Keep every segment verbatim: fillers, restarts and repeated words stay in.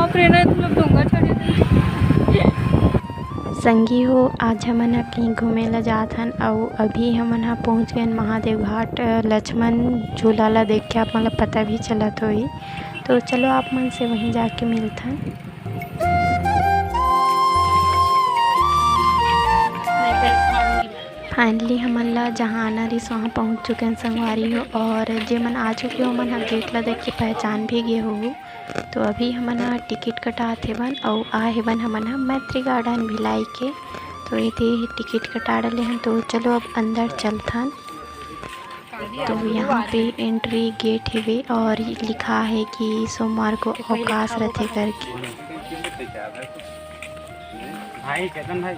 बाप रे, ना तुम लोग डोंगा चढ़े थे। संगी हो, आज हमन ह कहीं घूमे ला जात हन, अउ अभी हमन ह पहुंच गए महादेव घाट। अ, लक्ष्मण झूला ला देख के आप मन ला पता भी चलत होही, तो चलो आप मन से वहीं जाके मिलथन। फाइनली हमन ला जहाँ आना रहिस, वहाँ पहुँच चुके हैं संगवारी हो। और जे मन आ चुके हो, ओमन ह गेट ला देख के पहचान भी गए हो। तो अभी हमन ह टिकट कटात हेवन, अउ आ हेवन हमन ह मैत्री गार्डन भिलाई के। तो ये दे टिकट कटा डले हन, तो चलो अब अंदर चलथन। तो यहाँ पे एंट्री गेट हेवे और लिखा है कि सोमवार को अवकाश रथे करके। भाई, चेतन भाई।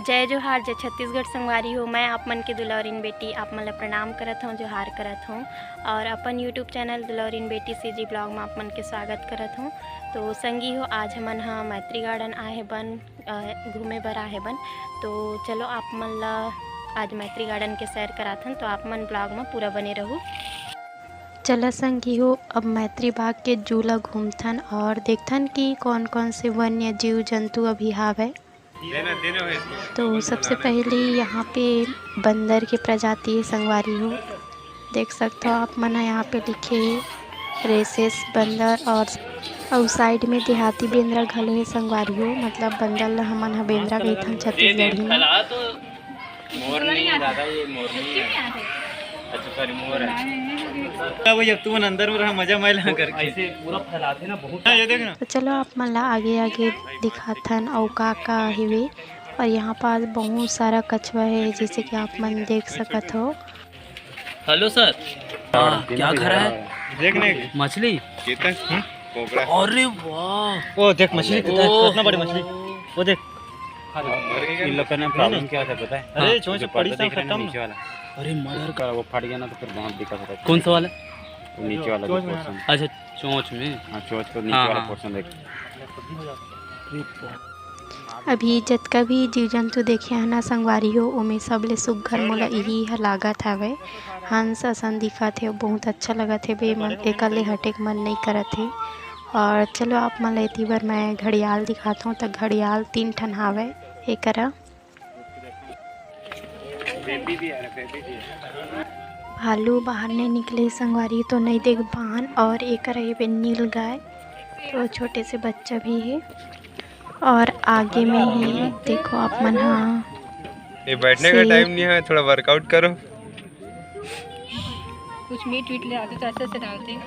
जय जोहार, जय छत्तीसगढ़ संगवारी हो। मैं आप मन के दुलौरिन बेटी आप मन ला प्रणाम करत हौं, जोहार करत हौं और अपन YouTube चैनल दुलौरिन बेटी CG ब्लॉग में आप मन के स्वागत करत हौं। तो संगी हो, आज हमन ह मैत्री गार्डन आए हेबन, अ, घूमे बर आए हेबन। तो चलो आप मन ला आज मैत्री गार्डन के सैर कराथन, तो आप मन ब्लॉग में पूरा बने रहू। चला संगी हो, अब मैत्री बाग के जू ला घूमथन और देखथन कि कौन कौन से वन्य जीव जंतु अभी हावय। तो सबसे पहले यहाँ पे बंदर के प्रजाति हे संगवारी हो, देख सकते हो आप मन ह यहाँ पे लिखे हे रेसेस बंदर और अउ साइड में देहाती बेंदरा घलो हे संगवारी हो, मतलब बंदर ल हमन ह बेंदरा कहिथन छत्तीसगढ़ी में। मोर नहीं दादा, ये मोर नहीं है। अच्छा, सॉरी, मोर है। अब जब तुमन अंदर में रहा, मजा मैं ला करके। ऐसे पूरा फैलाते ना, बहुत हाँ, ये देख ना। तो चलो आप मन ला आगे आगे दिखाथन अउ का का हेवे। और यहाँ पास बहुत सारा कछुआ है, जैसे कि आप मन देख सकत हो। Hello sir. हाँ, क्या खा रहा है? देख नहीं। मछली? चेतन, हम्म? कोबरा। अरे वाह। ओ देख मछली कितना, ओ। कितना बड़ी मछली। वो देख। इन लोग का ना प्रॉब्लम क्या होता है पता है? अरे हाँ। चोंच जो पड़ी पर्दा सब देख रहे हैं ना खत्म। नीचे वाला। अरे मर्डर का। वो फट गया ना तो फिर बहुत दिक्कत होता है। कौन सा वाला? वो नीचे वाला जो चोंच में। अच्छा, चोंच में। हाँ, चोंच को नीचे हाँ, वाला हाँ। पोर्शन देख। अभी जतका भी जीव जंतु देखे हन ना संगवारी हो, ओमे सबले सुग्घर मोला इही ह लागत हवय। हंस असन दिखत हे, बहुत अच्छा लगत हे बे, मन एकर ले हटे के मन नइ करत हे। और चलो आप मन ल एती बर मैं घड़ियाल दिखात हूँ, त घड़ियाल तीन ठन हावय एकरा। भालू बाहर नइ निकले संगवारी, तो नइ देख पान। और एकरा हेबे नील गाय, तो छोटे से बच्चा भी हे। और आगे में ही देखो आप मन हा ये बैठने का शेर। टाइम नहीं है, थोड़ा वर्कआउट करो। कुछ मीट वीट ले आते तो ऐसे ऐसे डालते।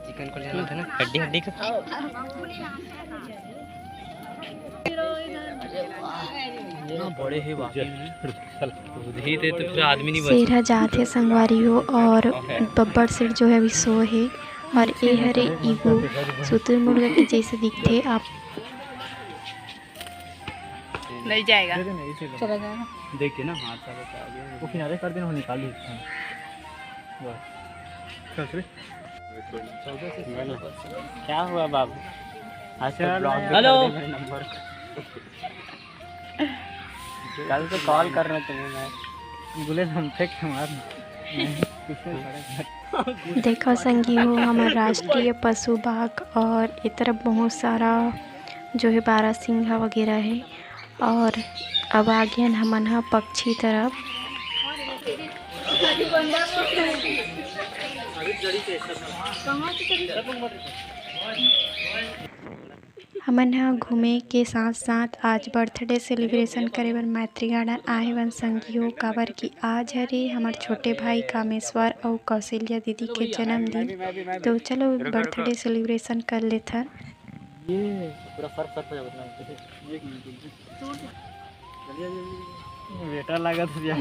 चिकन को लेना था ना, हड्डी हड्डी का। इतना बड़े है वाकई में। दूध ही दे तो फिर आदमी नहीं बचे। शेर ह जात हे संगवारी हो, और बब्बर शेर जो है अभी सो हे, और ए हरे ईगो शुतुरमुर्ग के जैसे दिखथे। आप नहीं जाएगा। दे दे ना, इसे दे। चला जाएगा। देख के ना हाथ का बता दिया। वो किनारे कर देना, वो निकाल ली। हाँ। बस। चल, चल। क्या हुआ बाबू? आज तो ब्लॉग में हेलो। कर दे मेरे नंबर। कल तो कॉल कर रहा तुम्हें मैं। बोले हम फेंक के मार। देखो संगी हो, हमर राष्ट्रीय पशु बाघ और ए तरफ बहुत सारा जो है बारहसिंघा वगैरह है। और अब आ गए हमन ह पक्षी तरफ। हमन ह घूमे के साथ साथ आज बर्थडे सेलिब्रेशन करे बर मैत्री गार्डन आए हवन संगी हो, काबर कि आज हरे हमर छोटे भाई कामेश्वर अउ कौशल्या दीदी के जन्मदिन। तो चलो बर्थडे सेलिब्रेशन कर लेथन। ये पूरा फर्क फर्क हो जाएगा। बेटा लागत है यार।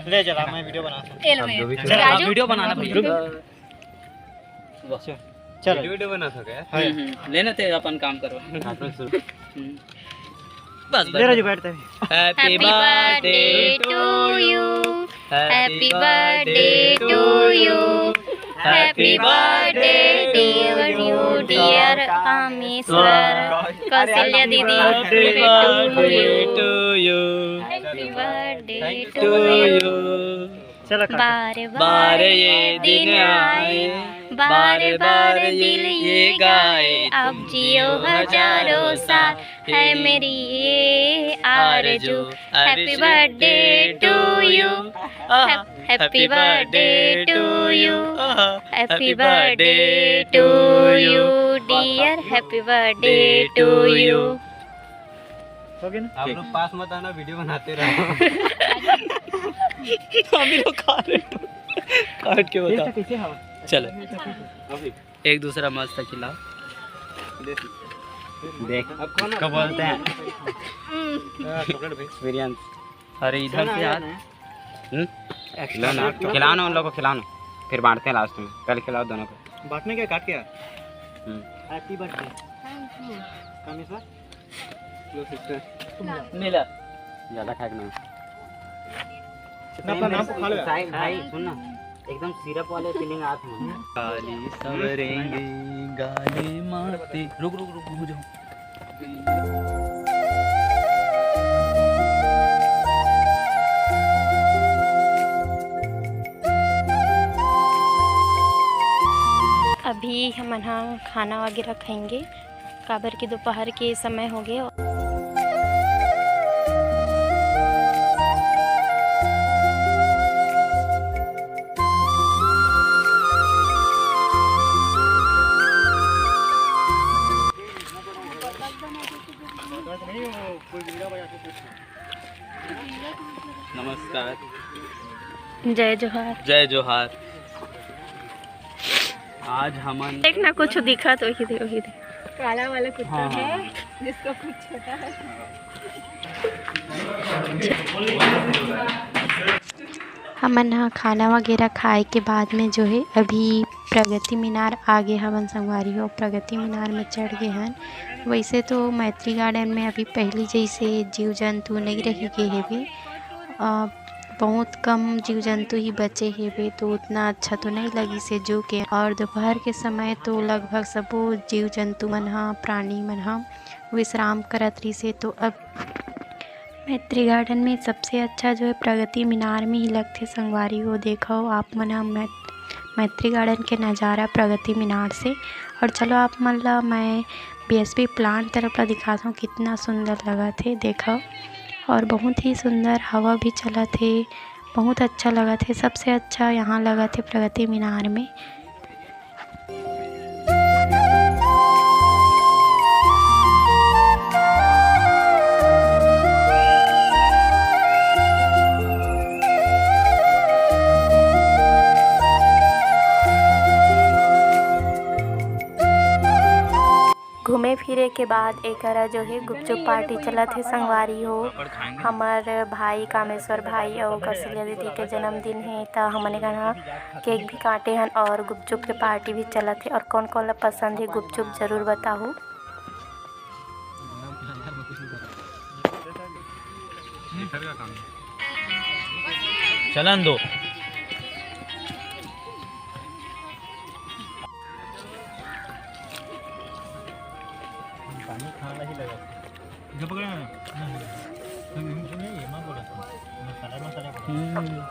ले चला, मैं वीडियो बना सकता हूँ। ए लो भैया। चल, आप वीडियो बनाना पड़ेगा। चल। वीडियो, वीडियो बना सके। हाँ। हम्म, हम्म, लेना ते अपन काम करो। हम्म। बस, बस, ले राजू, बस। बैठते हैं। Happy birthday to you। Happy birthday to you। Happy birthday to you, dear Kameshwar, Kaushalya दीदी। Happy birthday to you. Happy birthday to you. बार बार ये दिन आए, बार बार दिल ये गाए, अब जियो हजारों साल, है मेरी ये आरज़ू। Happy birthday to you. Happy birthday to you. Happy birthday to you, dear. Happy birthday to you. हो गया ना? आप लोग पास मत आना, वीडियो बनाते रहो। हम ही लोग खा रहे हैं। काट के बता। कैसे हवा? चलो, एक दूसरा मस्त खिलाओ। देख, इसको बोलते हैं एक्सपीरियंस। अरे, इधर से यार। हम्म? खिलाओ ना, खिलाओ ना उन लोगों को, खिलाओ ना, फिर बांटते हैं लास्ट में। पहले खिलाओ दोनों को। बांटने के काट के यार। हम्म। Happy birthday। Thank you। Kameshwar, Lo sister. नीला। ज़्यादा खाए के नहीं। अपना, अपना नाम को खा लो यार। भाई, भाई, सुन ना, एकदम सिरप वाले फीलिंग आत है। गाली सवरेंगे, गाली मारते। रुक, रुक, रुक, रुक जाओ। अभी हमन ह खाना वगैरह खाएंगे, काबर कि दोपहर के समय हो गए। नमस्कार। जय जोहार। जय जोहार। आज हमन देख ना, कुछ दिखा तो, वही दे, वही दे। काला वाला कुत्ता हाँ। है, जिसका कुछ छोटा है। हमन ह खाना वगैरह खाए के बाद में जो है अभी प्रगति मीनार आ गे हवन संगवारी हो। प्रगति मीनार में चढ़ गे हन। वैसे तो मैत्री गार्डन में अभी पहली जैसे जीव जंतु नहीं रही गे हेबे, अ, बहुत कम जीव जंतु ही बचे हेबे, तो उतना अच्छा तो नहीं लगिस हे जू के। और दोपहर के समय तो लगभग सबो जीव जंतु मन ह, प्राणी मन ह विश्राम करत रहिस हे। तो अब मैत्री गार्डन में सबसे अच्छा जो है प्रगति मीनार में ही लगथे संगवारी हो। देखो आप मन ह मै-, मैत्री गार्डन के नज़ारा प्रगति मीनार से। और चलो आप मन ला मैं बीएसपी प्लांट तरफ ला दिखात हूँ, कितना सुंदर लगत हे देखो। और बहुत ही सुंदर हवा भी चलत हे, बहुत अच्छा लगत हे। सबसे अच्छा यहाँ लगत हे प्रगति मीनार में। घूमे फिरे के बाद एकरा जो हे गुपचुप पार्टी चलत हे संगवारी हो। हमर भाई कामेश्वर भाई अउ कौशल्या दीदी के जन्मदिन हे, त हमन ए घना केक भी काटे हन और गुपचुप के पार्टी भी चलत हे। और कौन कौन ला पसंद हे गुपचुप, जरूर बताहू। चलन दो। पानी खाना ही लगा। जब पकड़ा ना, ना, ना, ना, ये माँ बोला, मसाला, मसाला बोला। हम्म।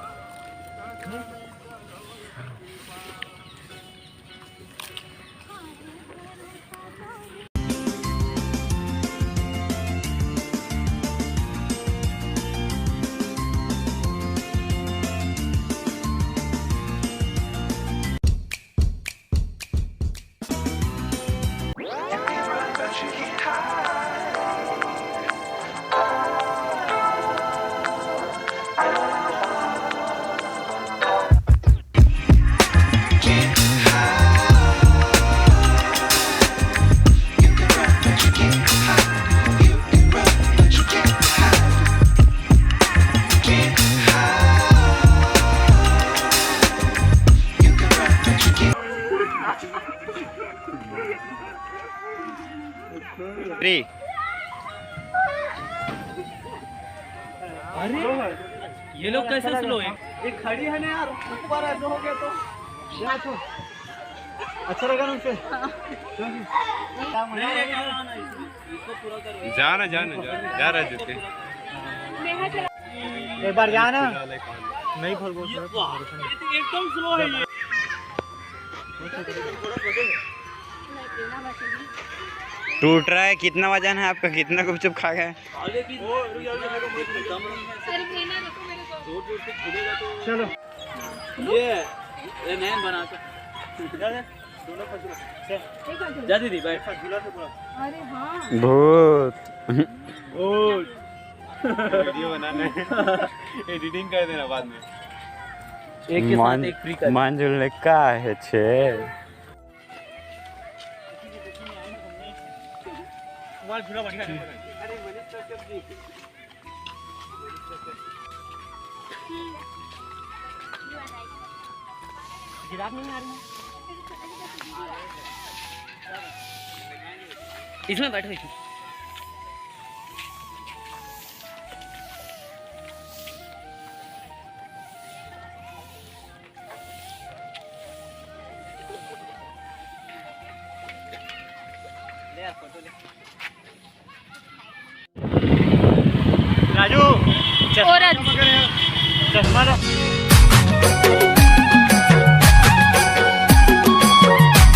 अरे, ये लोग कैसे स्लो है? ये खड़ी है ना यार, ऊपर ऐसे हो गया तो। अच्छा लगा ना उनसे? जा ना, जा ना, जा, जा रहा है। एक बार जाना। नहीं फल बोल। एकदम स्लो है ये। टूट रहा है। कितना वजन है आपका? कितना गुपचुप खा गए? चलो। ये ये नैन बना के जा दीदी, बैठ। झूला से पूरा। अरे हाँ। भूत। भूत। वीडियो बनाने। एडिटिंग कर देना बाद में। एक के साथ एक फ्री कर। मांझुल ने का है छे? मोबाइल झूला बढ़िया है। अरे मनीष कश्यप जी। गिराक नहीं आ रही। इसमें बैठो, इसमें। ले यार, फोटो ले। राजू, और चश्मा ला।